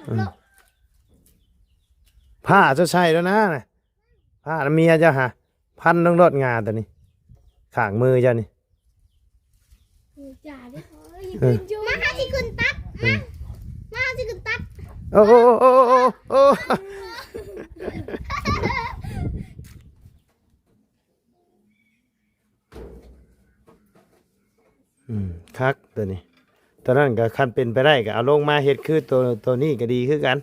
ອືມ ຜ້າເຈົ້າໃສ່ແລ້ວນະ ຜ້ານຳເມຍເຈົ້າຫາ ພັນລົງໂລດງາໂຕນີ້ ຂ້າງມືເຈົ້ານີ້. ຢ່າເດ້ ເອີ ມາຫາຊິຂຶ້ນຕັດ ເອີ ມາ ມາຫາຊິຂຶ້ນຕັດ. ໂອ້ ໂອ້ ໂອ້ ໂອ້ ໂອ້ ໂອ້. ອືມ ຄັກໂຕນີ້ ໂຕນັ້ນກໍຄັນເປັນໄປໄດ້ກໍເອົາລົງມາເຮັດຄືໂຕ ໂຕນີ້ກໍດີຄືກັນ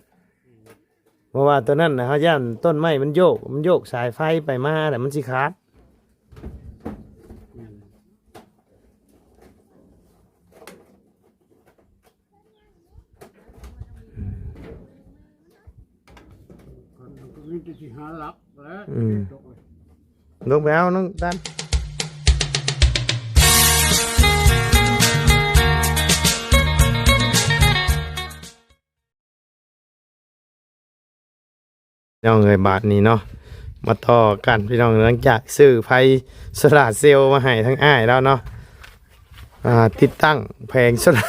ເພາະວ່າໂຕນັ້ນນະ ເຮົາຢ້ານຕົ້ນໄມ້ມັນໂຍກ ມັນໂຍກສາຍໄຟໄປມາແລ້ວມັນຊິຂາດ. ມີແຕ່ຊິຫາຫຼັກແຫຼະ ອືມ ລົງໄປເອົານ້ອງຕັນ. ພີ່ນ້ອງເອີຍ ບາດນີ້ເນາະ ມາຕໍ່ກັນພີ່ນ້ອງ ຫຼັງຈາກຊື້ໄຟໂຊລາເຊວມາໃຫ້ທາງອ້າຍລາວເນາະ ອ່າ ຕິດຕັ້ງແຜງໂຊລາ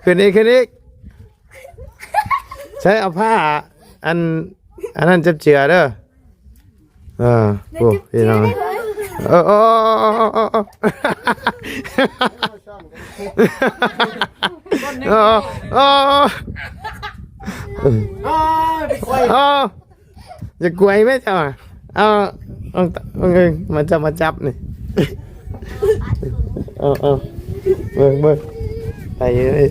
ຂຶ້ນອີກ ຂຶ້ນອີກ ໃຊ້ເອົາຜ້າ ອັນ ອັນນັ້ນຈັບເຈືອເດີ. ເອີ ໂອ້ ພີ່ນ້ອງ ເອີ ເອີ ເອີ ເອີ ເອີ ເອີ ຢ່າກວຍແມ່ເຈົ້າ ເອົາ ເອົາ ເອົາ ມາຈັບ ມາຈັບນີ້ ເອົາ ເອົາ ເບິ່ງ ເບິ່ງ ໄປເອີຍ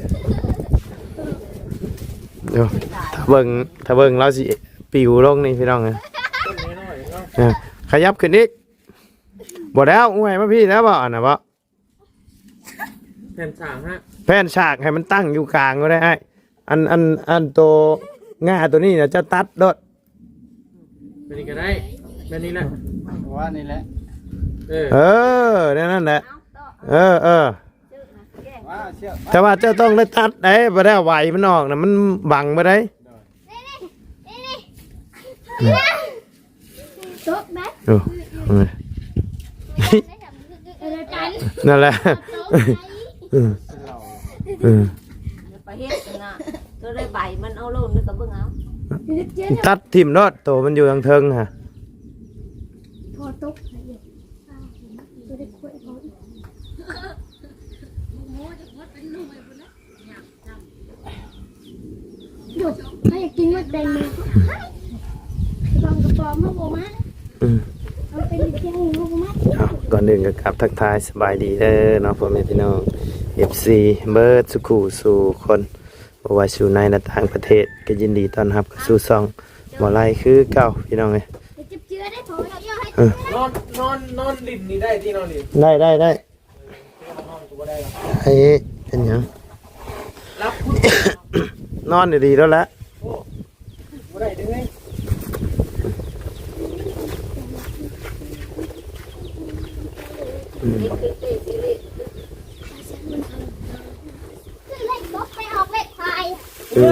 ດຽວ ຖ້າເບິ່ງ ຖ້າເບິ່ງລາວຊິປິວລົງນີ້ພີ່ນ້ອງເອີຍ ເອີ ຂະຫຍັບຂຶ້ນອີກ ບໍ່ແລ້ວ ອວຍມາພີ້ແລ້ວບໍ່ ອັນນະບໍ່ ແຜ່ນສາກຮະ ແຜ່ນສາກໃຫ້ມັນຕັ້ງຢູ່ກາງກໍໄດ້ອ້າຍ ອັນ ອັນ ອັນໂຕງ່າໂຕນີ້ນະ ເຈົ້າຕັດໂລດ ແບບນີ້ກໍໄດ້ ແບບນີ້ແຫຼະ ວ່ານີ້ແຫຼະ ເອີ ເອີ ແນວນັ້ນແຫຼະ ເອີ ເອີ ແຕ່ວ່າເຈົ້າຕ້ອງໄດ້ຕັດໄດ໋ ບໍ່ໄດ້ເອົາໃບມັນອອກນະ ມັນບັງບໍ່ໄດ້ ຕົກໄດ໋ ໂອ້ ເອີ ເອີ ນັ້ນແຫຼະ ເອີ ເອີ ໄປເຮັດນະ ໂຕໃດໃບມັນເອົາລົງນີ້ກໍເບິ່ງເອົາ ຕັດຖິ້ມໂລດ ໂຕມັນຢູ່ທາງເທິງຫະ ພໍຕົກ ເຮົາຢາກກິນໝາກແຕງໂມ ລອງກະປອມເຮົາບໍ່ມາ ອືມ ເອົາໄປເຮັດແກງເຮົາບໍ່ມາ ເອົາ ກ່ອນອື່ນກໍກາບທັກທາຍສະບາຍດີເດີເນາະ ພໍ່ແມ່ພີ່ນ້ອງ ເອັຟຊີ ເບິດສູ່ຄູ່ສູ່ຄົນ ບໍ່ວ່າຢູ່ໃນ ແລະ ຕ່າງປະເທດ ກໍຍິນດີຕ້ອນຮັບເຂົ້າສູ່ຊ່ອງໝໍໄລຄືເກົ່າ ພີ່ນ້ອງເອີຍ ເອີ ນອນ ນອນ ນອນຫຼິ້ນນີ້ໄດ້ຕິ ນອນຫຼິ້ນ ໄດ້ ໄດ້ ໄດ້. ໄອ້ ເປັນຫຍັງ? ນອນດີໆ ໂລດລະ. ອືມ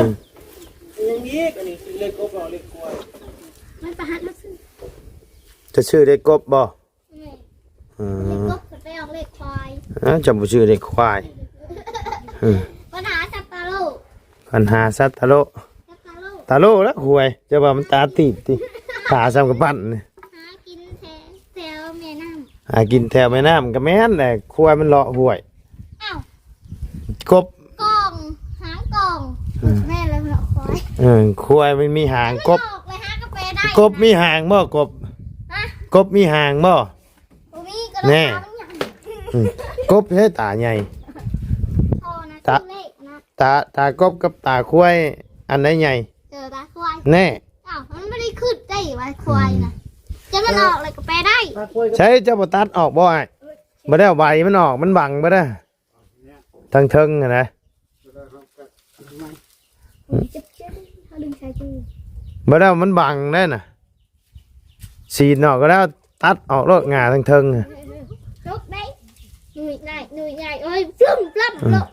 ອືມ ຍັງອີກ ອັນນີ້ຊື້ເລກກົບ ເລກຄວາຍ ມັນປະຫັດມາຊື້ ຈະຊື້ເລກກົບບໍ່? ອືມ ເລກກົບໄປອອກເລກຄວາຍ ເອີ ຈະບໍ່ຊື້ເລກຄວາຍ ອືມ ບັນຫາສັດຕະໂລ ບັນຫາສັດຕະໂລ ສັດຕະໂລ ຕະໂລລະຄວາຍ ຈະວ່າມັນຕາຕີບຕິ ຕາສ່ຳກະປັ້ນນີ້ ຫາກິນແຖວ ແຖວແມ່ນ້ຳ ຫາກິນແຖວແມ່ນ້ຳ ກະແມ່ນແຫຼະ ຄວາຍມັນເລາະຫ້ວຍ ອ້າວ ກົບ ກ່ອງ ຫາງກ່ອງ ອືມ ແມ່ນແລ້ວເນາະ ຄວາຍ ເອີ ຄວາຍມັນມີຫາງ ກົບ ມັນອອກເລີຍ ຫາກະແປໄດ້ ກົບມີຫາງບໍ່? ກົບ ຮະ? ກົບມີຫາງບໍ່? ບໍ່ມີ ກະ ແນ່ ອືມ ກົບໃຊ້ຕາໃຫຍ່ ພໍ່ນະ ຕາ ຊື່ເລກນະ ຕາ ຕາກົບກັບຕາຄວາຍ ອັນໃດໃຫຍ່? ເອີ ຕາຄວາຍ ແນ່ ອ້າວ ມັນບໍ່ໄດ້ຄຶດໄດ້ວ່າຄວາຍນະ ອືມ ຈະມັນອອກແລ້ວກະແປໄດ້ ໃຊ້ເຈົ້າບໍ່ຕັດອອກບໍ່ອ້າຍ? ບໍ່ໄດ້ເອົາໃບມັນອອກ ມັນບັງເບິດນະ. ທາງເທິງຫັ້ນນະ ບໍ່ໄດ້ ມັນບັງໄດ້ນະ ສີດອອກກໍແລ້ວ ຕັດອອກໂລດ ງ່າທາງເທິງ ຕົກໄດ້ ໜຸ່ຍໄດ້ ໜຸ່ຍໃຫຍ່ ໂອ້ຍ ຟຶ້ມຟຶ້ມ ອືມ ໂລດ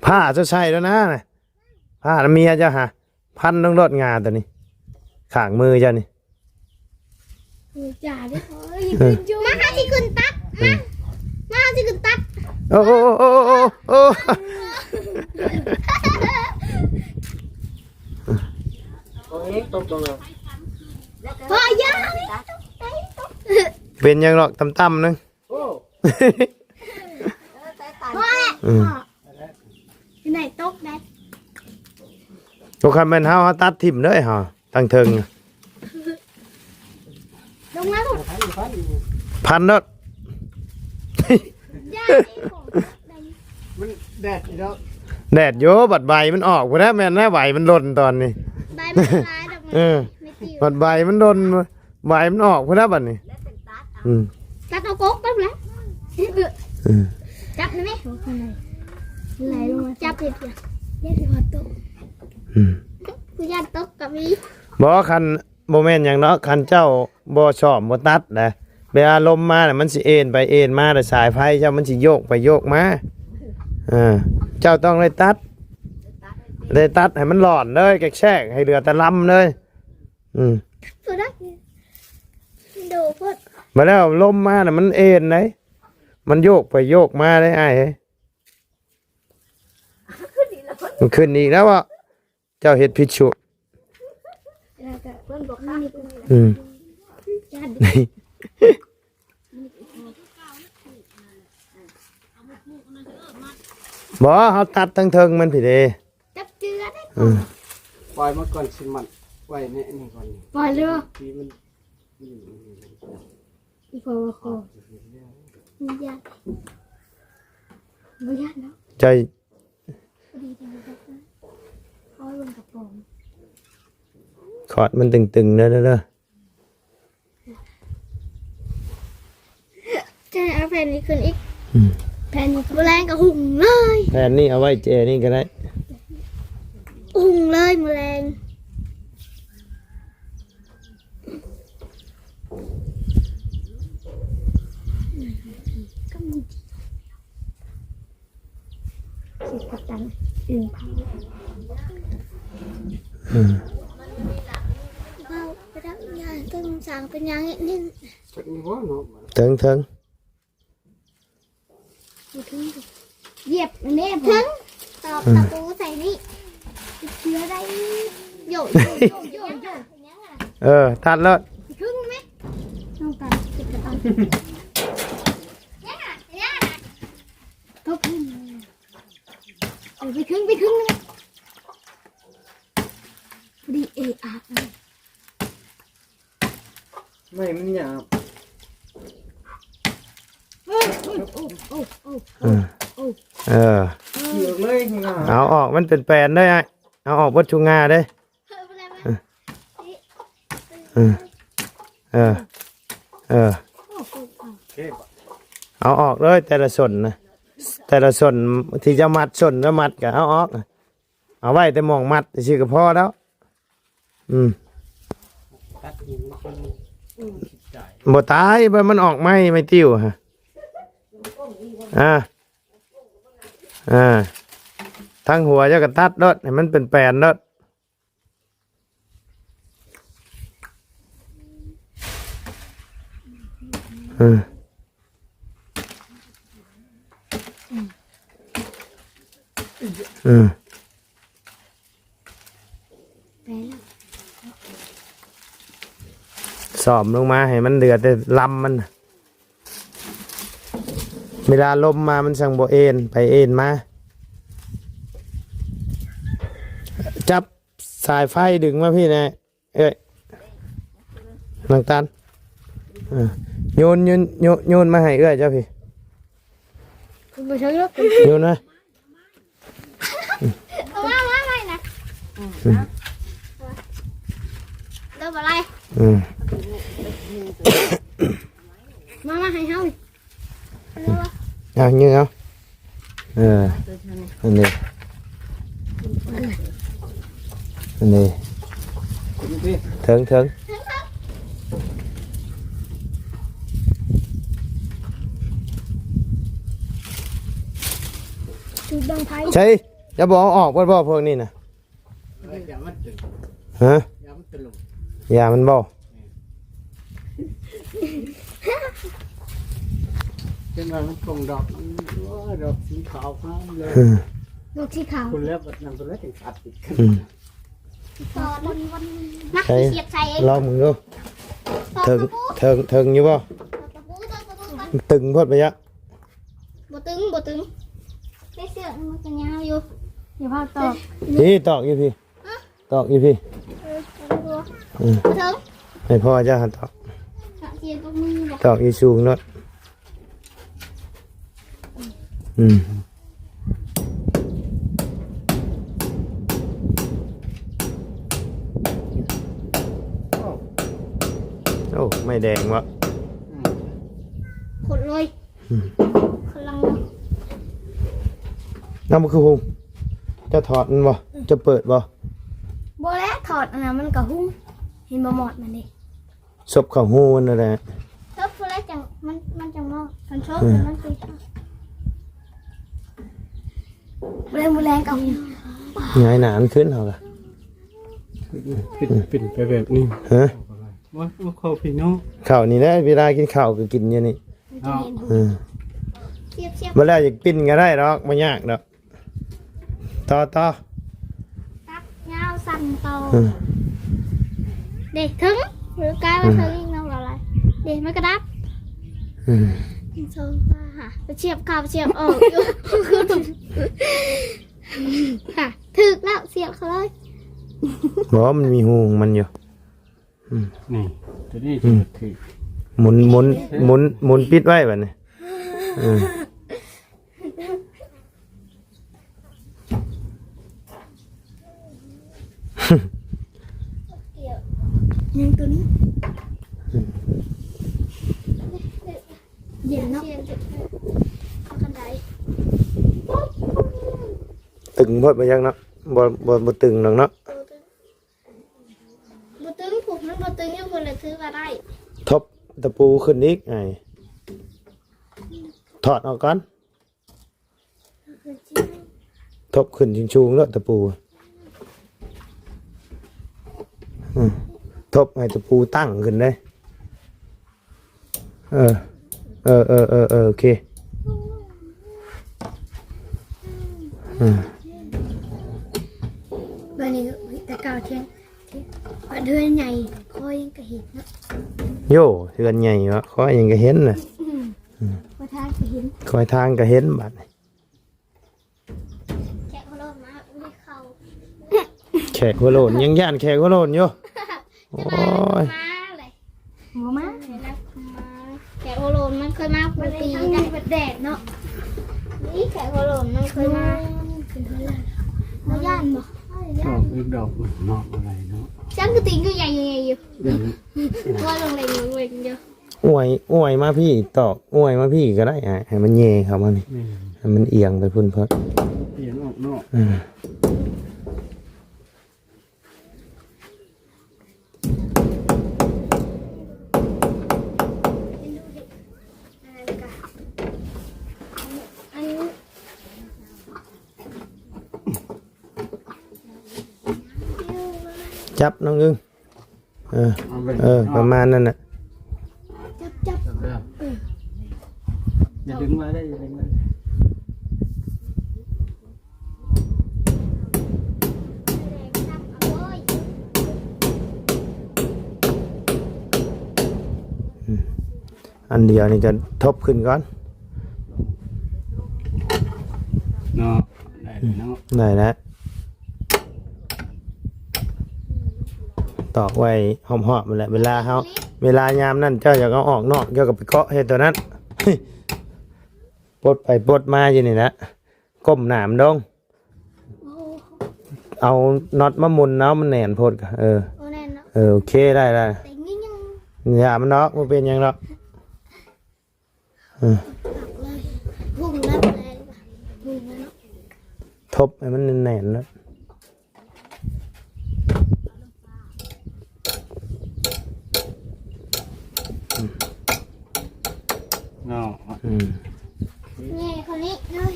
ຜ້າເຈົ້າໃສ່ແລ້ວນະ ຜ້ານຳເມຍເຈົ້າຫາ ພັນລົງໂລດ ງ່າໂຕນີ້ ຂ້າງມືເຈົ້ານີ້ ຢ່າເດ້ ເອີ ມາຫາຊິຂຶ້ນຕັດ ມາ ມາຫາຊິຂຶ້ນຕັດ ໂອ້ ໂອ້ ໂອ້ ໂອ້ ໂອ້ ໂອ້ ໂອ້ ເອົາເອງຕົກລົງມາ ພໍ່ຢ່າ ເປັນຫຍັງດອກ ຕ່ຳໆ ໜຶ່ງ ໂອ້ ພໍ່ ອືມ ຢູ່ໃນຕົກໄດ້ ບໍ່ ຄັນແມ່ນເຮົາ ເຮົາຕັດຖິ້ມເດີເຮົາ ຕັ້ງເທິງ ລົງມາໂລດ ພັນໂລດ ຢ່າ ມັນແດດຢູ່ດອກ ແດດຢູ່ ບັດໃບມັນອອກພຸ້ນນະ ແມ່ນນະ ໃບມັນຫຼົ່ນຕອນນີ້ ໃບມັນຫຼາຍດອກ ເອີ ແມ່ຕິວ ບັດໃບມັນຫຼົ່ນ ໃບມັນອອກພຸ້ນນະບັດນີ້ ອືມ ຕັດເອົາກົກໄປພຸ້ນແຫຼະ ອືມ ຈັບໄດ້ໄໝ ໄຫຼລົງມາ ຈັບເຮັດຫຍັງ ຢ້ານຮອດຕົກ ອືມ ຜູ້ຢ້ານຕົກກໍມີ ບໍ່ ຄັນ ບໍ່ແມ່ນຫຍັງເນາະ ຄັນເຈົ້າບໍ່ສ້ອມບໍ່ຕັດນະ ເວລາລົມມານະ ມັນຊິເອນໄປເອນມາ ແລ້ວສາຍໄຟເຈົ້າມັນຊິໂຍກໄປໂຍກມາ ເອີ ເຈົ້າຕ້ອງໄດ້ຕັດ ໄດ້ຕັດໃຫ້ມັນຫຼອນເລີຍ ແຊກໆ ໃຫ້ເຫຼືອແຕ່ລຳເລີຍ ອືມ ໂດໂພດ ມາແລ້ວລົມມານະ ມັນເອນໄດ໋ ມັນໂຍກໄປໂຍກມາໄດ໋ອ້າຍເອີຍ ມັນຂຶ້ນອີກແລ້ວບໍ່? ເຈົ້າເຮັດຜິດສູດ ແລ້ວກໍເພິ່ນບໍ່ຄັກ ອືມ ຢ້ານ ບໍ່ ເຮົາຕັດທາງເທິງມັນພີ້ເດ້ ຈັບເຈື່ອໄດ້ ອືມ ປ່ອຍມາກ່ອນ ຊິມັດໄວ້ໃນອັນນີ້ກ່ອນ ປ່ອຍເລີຍ ທີ່ມັນ ອີ່ພໍ່ວ່າຂໍ ບໍ່ຢ້ານ ບໍ່ຢ້ານເນາະ ໃຈ ເອົາລົງກະປອງ ຄອດມັນຕຶງໆ ເດີ ເດີ ເດີ ໃຈ ເອົາແຜ່ນນີ້ຂຶ້ນອີກ ອືມ ແຜ່ນນີ້ ມື້ແລງກໍຫຸ້ງເລີຍ ແຜ່ນນີ້ເອົາໄວ້ແຈນີ້ກໍໄດ້ ຫຸ້ງເລີຍມື້ແລງ ສິບກວ່າຕັນ ອືມ ອືມ ເວົ້າໄປທາງຍາງ ຕົ້ນສາງເປັນຍາງນິດໜຶ່ງ ເຖິງ ເຖິງ ຢຽບແມ່ເພິ່ນ ຕອກຕະປູໃສ່ນີ້ ເຊື່ອໄດ້ ໂຍ ໂຍ ໂຍ ໂຍ ໂຍ ເອີ ຕັດເລີຍ ເຖິງແມ່ນ້ອງຕາ ເກັບກະເປົາ ເອີ ໄປຄຶ່ງ ໄປຄຶ່ງ ພໍດີເອອາ ໄມ້ມັນຫຍາບ ເອີ ເອີ ໂອ້ ໂອ້ ໂອ້ ເອີ ເອີ ເອີ ເອົາອອກ ມັນເປັນແປນເດ້ອ້າຍ ເອົາອອກເບິດທຸກງ່າເດ້ ເອີ ເອີ ເອີ ເອົາອອກເລີຍ ແຕ່ລະສົ້ນນະ ແຕ່ລະສົ້ນທີ່ເຈົ້າມັດ ສົ້ນລະມັດກໍເອົາອອກ ເອົາໄວ້ແຕ່ໝ່ອງມັດຊື່ກໍພໍແລ້ວ ອືມ ຕັດນີ້ມັນຄື ອືມ ບໍ່ຕາຍ ມັນອອກໃໝ່ ໄມ້ຕິ້ວຫະ ອ່າ ອ່າ ທັງຫົວເຈົ້າກໍຕັດໂລດ ໃຫ້ມັນເປັນແປນໂລດ ເອີ ເອີ ສອມລົງມາໃຫ້ມັນເຫຼືອແຕ່ລຳມັນ ເວລາລົມມາມັນຈັ່ງບໍ່ເອນໄປເອນມາ ຈັບສາຍໄຟດຶງມາພີ້ແດ່. ເອີຍ ນ້ອງຕານ ເອີ ໂຍນ ໂຍນ ໂຍນ ໂຍນມາໃຫ້ເອື້ອຍເຈົ້າພີ້ ບໍ່ເຖິງດອກ ໂຍນມາ ເອົາມາ ມາໄວ້ນະ ເດີບໍ່ໄດ້ ອືມ ມາ ມາໃຫ້ເຮົາ ເອົາ ຍື່ນເອົາ ເອີ ອັນນີ້ ອັນນີ້ ເຖິງ ເຖິງ ໃສ່ ຈະບໍ່ເອົາອອກເບິດບໍ່ພວກນີ້ນະ? ຮະ ຢາມັນບໍ່? ແມ່ນ ເຫັນວ່າມັນຕົງດອກ ໂອ້ຍ ດອກສີຂາວງາມເລີຍ ເອີ ດອກສີຂາວ ພຸ້ນແລ້ວບັດນັ້ນ ເພິ່ນແລ້ວຈຶ່ງຕັດອີກ ອືມ ມາ ໃສ່ ສຽບໃສ່ ລອງເບິ່ງດູ ເຖິງ ເຖິງ ເຖິງຢູ່ບໍ່? ຕະປູ ຕະປູ ຕະປູ ຕຶງໂພດໄປຍະ ບໍ່ຕຶງ ບໍ່ຕຶງ ໃສ່ເຊືອກມັນກໍຍາວຢູ່ ຢ່າພາຕອກ ນີ້ຕອກຢູ່ພີ້ ຕອກຢູ່ພີ້ ເອີ ເອີ ບໍ່ເຖິງ ໃຫ້ພໍ່ເຈົ້າຫັ້ນຕອກ ຕອກຢູ່ສູງໂລດ ອືມ ໂອ້ ໄມ້ແດງວະ ອືມ ຂົດເລີຍ ອືມ ກຳລັງ ເອົາ ມັນຄືຫຸ່ງ ເຈົ້າຖອດມັນບໍ່? ເຈົ້າເປີດບໍ່? ບໍ່ແຫຼະ ຖອດອັນນັ້ນມັນກໍຫຸ່ງ ເຫັນບໍ່ ມອດມັນເດ້ ສົບເຂົ້າຫູມັນນັ້ນແຫຼະ ສົບພຸ້ນແຫຼະ ຈັ່ງ ມັນ ມັນຈັ່ງມອດ ຄັນສົບ ເອີ ມັນຊິ ແລງ ມື້ແລງກໍຫຸ່ງ ຫງາຍໜ້າມັນຂຶ້ນເຮົາກະ ປິດ ປິດໄປແບບນີ້ ຮະ ວ່າ ວ່າເຂົ້າພີ່ນ້ອງ ເຂົ້ານີ້ແຫຼະ ເວລາກິນເຂົ້າກໍກິນຢູ່ນີ້ ມັນຈະເຫັນຫຸ່ງ ເອີ ສຽບ ສຽບ ບໍ່ແລ້ວຢາກປິ່ນກໍໄດ້ດອກ ບໍ່ຍາກດອກ ຕໍ່ ຕໍ່ ຕັດຍາວສັ້ນຕໍ່ ເອີ ເດ້ ເຖິງ ກາຍວ່າເຖິງອີກເນາະ ວ່າຫຼາຍ ເດ້ ມັນກະດັບ ເອີ ໜຶ່ງ ສອງ ສາມ ຫ້າ ໄປສຽບເຂົ້າສຽບອອກຢູ່ ຮະ ຖືກແລ້ວ ສຽບເຂົ້າເລີຍ ບໍ່ ມັນມີຮູຂອງມັນຢູ່ ອືມ ນີ້ ຕົວນີ້ ອືມ ຖືກ ໝູນ ໝູນ ໝູນ ໝູນປິດໄວ້ບັດນີ້ ເອີ ຍັງຕົວນີ້ ອືມ ເຢັນເນາະ ເອົາຄັນໄດ ຕຶງໂພດບໍ່ຍັງເນາະ ບໍ່ ບໍ່ ບໍ່ຕຶງດອກເນາະ ບໍ່ຕຶງ ບໍ່ຕຶງ ຜູ້ມັນບໍ່ຕຶງຢູ່ພຸ້ນລະ ຖືວ່າໄດ້ ທົບຕະປູຂຶ້ນອີກ ອ້າຍ ຖອດອອກກ່ອນ ທົບຂຶ້ນສູງໆໂລດຕະປູ ອືມ ທົບໃຫ້ຕະປູຕັ້ງຂຶ້ນເດ້ ເອີ ເອີ ເອີ ເອີ ເອີ ໂອເຄ ອືມ ບາດນີ້ແຕ່ເກົ່າທຽງ ເຮືອນໃຫຍ່ຄອຍຍັງກະເຫັນເນາະ ໂຢ ເຮືອນໃຫຍ່ວະ ຄອຍຍັງກະເຫັນນະ ອືມ ອືມ ຄອຍທາງກະເຫັນ ຄອຍທາງກະເຫັນບາດນີ້ ແຂກຫົວໂລ້ນມາ ອຸ້ຍ ເຂົ້າ ແຂກຫົວໂລ້ນ ຍັງຢ້ານແຂກຫົວໂລ້ນຢູ່ ໂອ້ຍ ມາເລີຍ ບໍ່ມາ ແຂກຫົວໂລ້ນມັນເຄີຍມາ ມັນໄດ້ທັງແດດເນາະ ນີ້ແຂກຫົວໂລ້ນມັນເຄີຍມາ ບໍ່ຢ້ານບໍ່? ດອກ ດອກເນາະ ອະໄລເນາະ ຈັ່ງຄືຕີນຄືໃຫຍ່ຢູ່ ໃຫຍ່ຢູ່ ອືມ ຕົວລົງເລັງ ລົງເລັງຢູ່ ອວຍ ອວຍມາພີ້ ຕອກ ອວຍມາພີ້ກໍໄດ້ ໃຫ້ມັນແຍ່ເຂົ້າມາພີ້ ແມ່ນ ໃຫ້ມັນອຽງໄປພຸ້ນເພິ່ນ ອຽງອອກນອກ ເອີ ຈັບນ້ອງອຶ້ງ ເອີ ເອີ ປະມານນັ້ນນະ ຈັບ ຈັບ ເອີ ຢ່າດຶງມາເດີ ຢ່າດຶງມາ ອັນດຽວນີ້ກະທົບຂຶ້ນກ່ອນ ເນາະ ໄດ້ແລ້ວເນາະ ໄດ້ແລ້ວ ຕອກໄວ້ຮອບໆຫັ້ນແຫຼະ ເວລາເຮົາ ເວລາຍາມນັ້ນເຈົ້າຢາກເອົາອອກນອກ ເຈົ້າກໍໄປເກາະເຮັດຕົວນັ້ນ ປົດໄປປົດມາຢູ່ນີ້ແຫຼະ ກົ້ມໜ້າມັນລົງ ເອົານັອດມາໝູນເອົາ ມັນແໜ້ນໂພດ ເອີ ໂອ້ ແໜ້ນເນາະ ເອີ ໂອເຄ ໄດ້ ໄດ້ ແຕ່ງຍິງໆ ຢ່າມັນດອກ ບໍ່ເປັນຫຍັງດອກ ເອີ ພຸ້ງແລ້ວ ພຸ້ງແລ້ວເນາະ ທົບໃຫ້ມັນແໜ້ນໆ ແລ້ວ ເນາະ ອືມ ແຫຍ່ເຂົ້ານີ້ເລີຍ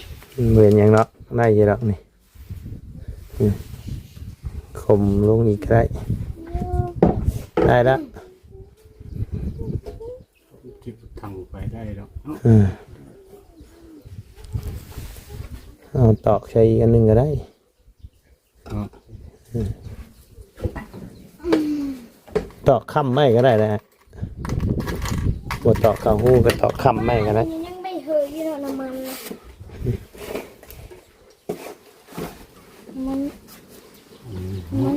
ບໍ່ເປັນຫຍັງດອກ ໄດ້ຢູ່ດອກນີ້ ອືມ ຂົມລົງອີກກໍໄດ້ ໄດ້ລະ ທີ່ທາງໄປໄດ້ດອກເນາະ ເອີ ເອົາຕອກໃສ່ອີກອັນໜຶ່ງກໍໄດ້. ຕອກຄ້ຳໄວ້ກໍໄດ້ແຫຼະ ບໍ່ຕອກເຂົ້າຮູກໍຕອກຄ້ຳໄວ້ກໍໄດ້. ຍັງໄດ້ເຮີຢູ່ເນາະ ນ້ຳມັນ ມັນ ມັນ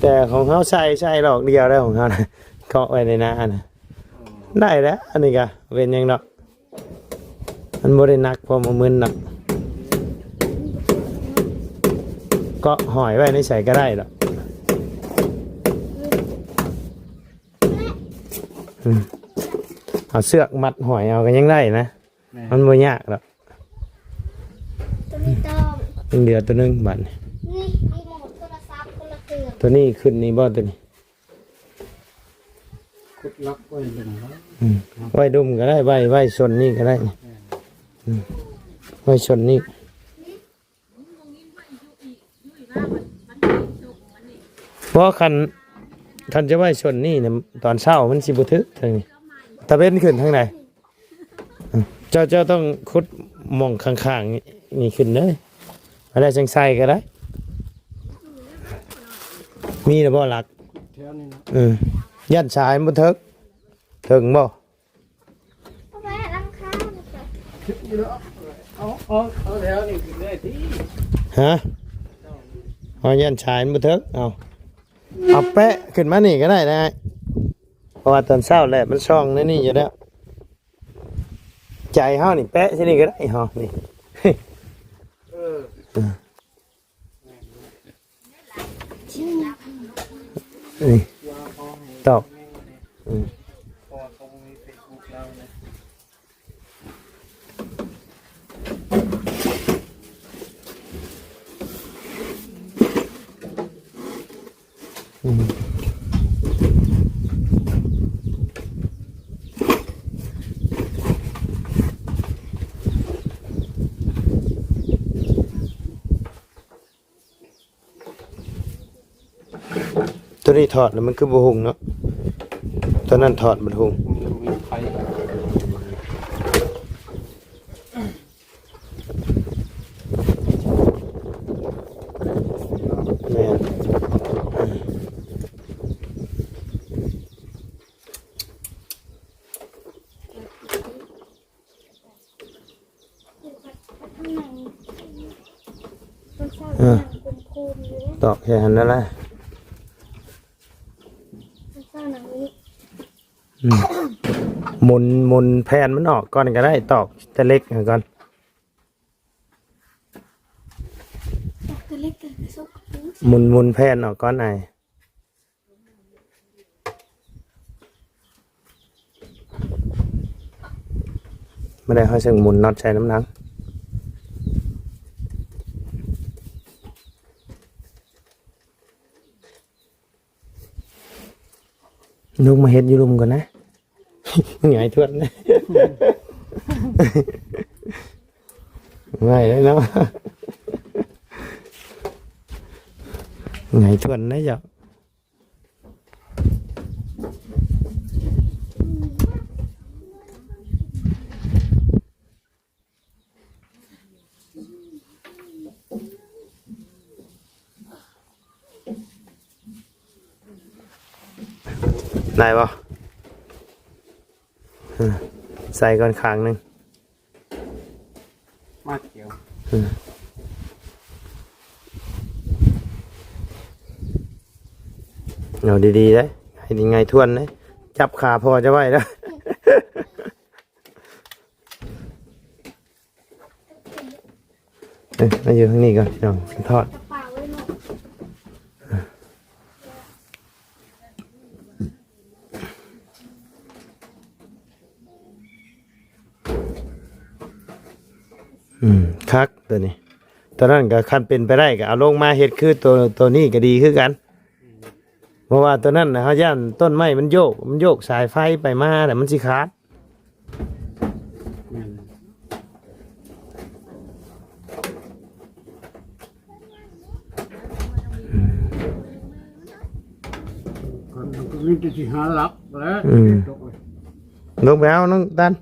ແຕ່ຂອງເຮົາໃສ່ ໃສ່ດອກດຽວໄດ້ຂອງເຮົານະ ເກາະໄວ້ໃນໜ້ານະ ໄດ້ແລ້ວ. ອັນນີ້ກະເປັນຫຍັງດອກ ມັນບໍ່ໄດ້ໜັກ ພໍບໍ່ມຶນດອກ ເກາະຫ້ອຍໄວ້ໃນໃສກໍໄດ້ດອກ. ອືມ ເອົາເຊືອກມັດຫ້ອຍເອົາກໍຍັງໄດ້ນະ ແມ່ນ ມັນບໍ່ຍາກດອກ. ຕົວນີ້ຕ້ອງ ຍັງເຫຼືອຕົວໜຶ່ງບາດນີ້ ນີ້ຣີໂມດໂທລະສັບຄົນລະເຄື່ອງ. ຕົວນີ້ຂຶ້ນນີ້ບໍ່ ຕົວນີ້? ຂຸດລັກໄວ້ເບິ່ງເນາະ ອືມ ໄວ້ດຸ່ມກໍໄດ້ ໄວ້ ໄວ້ຊົນນີ້ກໍໄດ້ ແມ່ນ ອືມ ໄວ້ຊົນນີ້. ເພາະຄັນ ຄັນຈະໄວ້ຊົນນີ້ນະ ຕອນເຊົ້າມັນຊິບໍ່ຖືກທາງນີ້ ຕາເວັນຂຶ້ນທາງໃດ? ເຈົ້າ ເຈົ້າຕ້ອງຂຸດໝ່ອງຂ້າງໆນີ້ຂຶ້ນເດີ ແລ້ວຈັ່ງໃສ່ກໍໄດ້. ມີແລ້ວບໍ່ຫຼັກ? ແຖວນີ້ນະ ເອີ ຢ້ານສາຍມັນບໍ່ເຖິກ ເຖິງບໍ່? ເອົາ ເອົາ ເອົາແຖວນີ້ຂຶ້ນເລີຍຕິ ຮະ? ເອົາ ຢ້ານສາຍມັນບໍ່ເຖິກ ເອົາ ເອົາແປະຂຶ້ນມານີ້ກໍໄດ້ນະ ເພາະວ່າຕອນເຊົ້າແຫຼະມັນສ່ອງໃນນີ້ຢູ່ແລ້ວ. ໃຈເຮົານີ້ແປະໃສ່ນີ້ກໍໄດ້ເຮົານີ້ ເອີ ເອີ ນີ້ ຕອກ ອືມ ອືມ ຕົວນີ້ຖອດແລ້ວມັນຄືບໍ່ຮຸ່ງເນາະ ຕົວນັ້ນຖອດມັນຮຸ່ງ. ແມ່ນ ເອີ ຕອກແຄ່ຫັ້ນນັ້ນແຫຼະ. ອືມ ໝູນ ໝູນແຜ່ນມັນອອກກ່ອນກໍໄດ້ ຕອກແຕ່ເຫຼັກຫັ້ນກ່ອນ ຕອກແຕ່ເຫຼັກກໍໄດ້ ໝູນ ໝູນແຜ່ນອອກກ່ອນອ້າຍ ມາໄດ້ ເຮົາຈຶ່ງໝູນນັອດໃສ່ນຳຫຼັງ. ລຸກມາເຮັດຢູ່ລຸ່ມກ່ອນນະ ຫງາຍທວນນະ ຫງາຍເລີຍເນາະ ຫງາຍທວນນະເຈົ້າ. ໄດ້ບໍ່? ເອີ ໃສ່ກ່ອນຂ້າງໜຶ່ງ ມາດກ່ຽວ ເອີ ເອົາດີໆເດ້ ໃຫ້ດີ ຫງາຍທວນເດ້ ຈັບຂາພໍ່ຈະໄວ້ເດີ. ເອີ ມາຢູ່ທາງນີ້ກ່ອນ ພີ່ນ້ອງ ທອດ ອືມ ຄັກຕົວນີ້ ຕົວນັ້ນກໍຄັນເປັນໄປໄດ້ກໍເອົາລົງມາເຮັດຄືຕົວ ຕົວນີ້ກໍດີຄືກັນ. ເພາະວ່າຕົວນັ້ນນະ ເຮົາຢ້ານຕົ້ນໄມ້ມັນໂຍກ ມັນໂຍກສາຍໄຟໄປມາແລ້ວມັນຊິຂາດ. ແມ່ນ ກໍມີແຕ່ຊິຫາຫຼັກແຫຼະ ອືມ ຕົກເລີຍ ລົງໄປເອົານ້ອງຕັນ.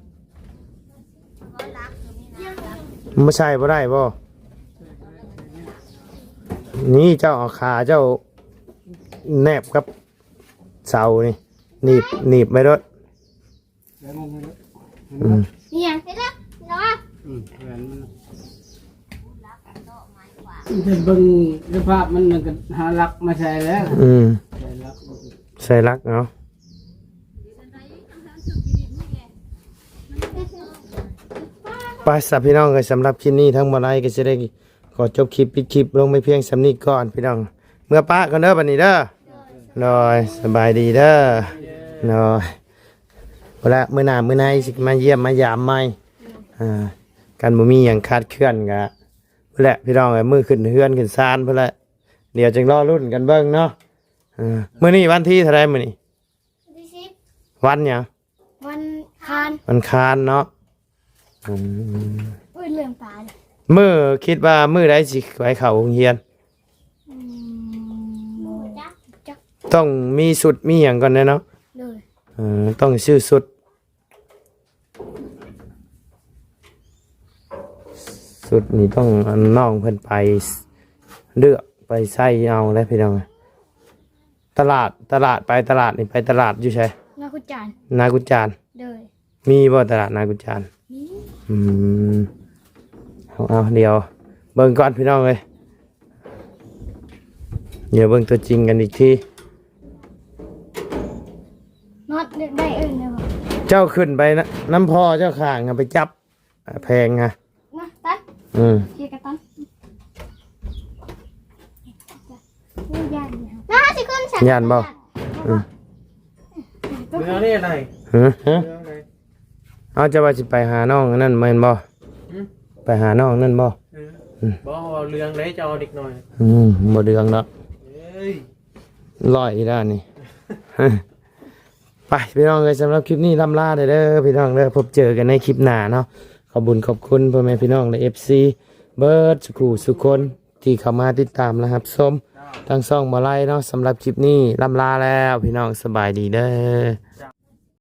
ບໍ່ໃສ່ບໍ່ໄດ້ບໍ່? ນີ້ເຈົ້າເອົາຂາເຈົ້າແນບກັບເສົານີ້ ໜີບ ໜີບໄວ້ໂລດ. ແລ້ວມັນ ອືມ ອີຫຍັງ? ເຫັນແລ້ວເນາະ. ອືມ ແມ່ນມັນ ເພິ່ນເບິ່ງສະພາບມັນ ມັນກໍຫາຫຼັກມາໃສ່ແລ້ວ. ອືມ ໃສ່ຫຼັກ ໃສ່ຫຼັກເນາະ. ໄປຊະພີ່ນ້ອງເອີຍ, ສຳລັບຄລິບນີ້ທາງບໍ່ໄລກໍຊິໄດ້ຂໍຈົບຄລິບ ປິດຄລິບລົງໄປພຽງສ່ຳນີ້ກ່ອນພີ່ນ້ອງ. ເມືອປະກ່ອນເດີບັດນີ້ເດີ. ໂດຍ ສະບາຍດີເດີ. ໂດຍ ພຸ້ນລະ ມື້ໜ້າມື້ໃນຊິມາຢ້ຽມມາຢາມໃໝ່. ອ່າ ຄັນບໍ່ມີຫຍັງຄາດເຄື່ອນກະພຸ້ນແຫຼະພີ່ນ້ອງເອີຍ, ມື້ຂຶ້ນເຮືອນຂຶ້ນຊານພຸ້ນແຫຼະ. ດຽວຈຶ່ງລໍລຸ້ນກັນເບິ່ງເນາະ. ເອີ ມື້ນີ້ວັນທີເທົ່າໃດມື້ນີ້? ວັນທີສິບ. ວັນຫຍັງ? ວັນຄານ. ວັນຄານເນາະ. ອືມ ໂອ້ຍ ເລື່ອງປາເລີຍ. ມື້ ຄິດວ່າມື້ໃດຊິໄປເຂົ້າໂຮງຮຽນ? ອືມ ບໍ່ຈັກ ຈັກ. ຕ້ອງມີຊຸດມີຫຍັງກ່ອນແດ່ເນາະ. ໂດຍ ເອີ ຕ້ອງຊື້ຊຸດ. ຊຸດນີ້ຕ້ອງ ອັນ ນ້ອງເພິ່ນໄປເລືອກໄປໃສ່ເອົາແຫຼະພີ່ນ້ອງ. ຕະຫຼາດ ຕະຫຼາດ ໄປຕະຫຼາດນີ້ ໄປຕະຫຼາດຢູ່ໃສ? ນາກຸດຈານ. ນາກຸດຈານ. ໂດຍ ມີບໍ່ຕະຫຼາດນາກຸດຈານ? ມີ. ອືມ ເອົາ ເອົາ ດຽວເບິ່ງກ່ອນພີ່ນ້ອງເອີຍ. ດຽວເບິ່ງຕົວຈິງກັນອີກທີ. ນັດ ຢາກໄດ້ເອີ້ນແລ້ວ. ເຈົ້າຂຶ້ນໄປນະ ນຳພໍ່ເຈົ້າຂ້າງ ເອົາໄປຈັບ ອ່າ ແພງຮະ. ມາ ຕັນ. ອືມ ເຄຍກັບຕັນ. ໂອ້ຍ ຢ້ານເດ. ມາ ຊິຂຶ້ນຊັ້ນ. ຢ້ານບໍ່? ອືມ ເລື່ອງນີ້ໄດ. ຮະ? ເລື່ອງໃດ? ເອົາ ເຈົ້າວ່າຊິໄປຫານ້ອງອັນນັ້ນແມ່ນບໍ່? ຫື? ໄປຫານ້ອງນັ້ນບໍ່? ເອີ ອືມ ບໍ່ເວົ້າເລື່ອງໃດ ເຈົ້າເດັກນ້ອຍ. ອືມ ບໍ່ເລື່ອງດອກ. ເອີຍ ຮ້ອຍອີກແລ້ວນີ້. ໄປພີ່ນ້ອງເອີຍ, ສຳລັບຄລິບນີ້ລ່ຳລາເດີພີ່ນ້ອງເດີ, ພົບເຈີກັນໃນຄລິບໜ້າເນາະ. ຂອບບຸນຂອບຄຸນພໍ່ແມ່ພີ່ນ້ອງ ແລະ ເອັຟຊີ ເບິດສູ່ຜູ້ສູ່ຄົນທີ່ເຂົ້າມາຕິດຕາມ ແລະ ຮັບຊົມທາງຊ່ອງບໍ່ໄລເນາະ. ສຳລັບຄລິບນີ້ລ່ຳລາແລ້ວພີ່ນ້ອງ, ສະບາຍດີເດີ.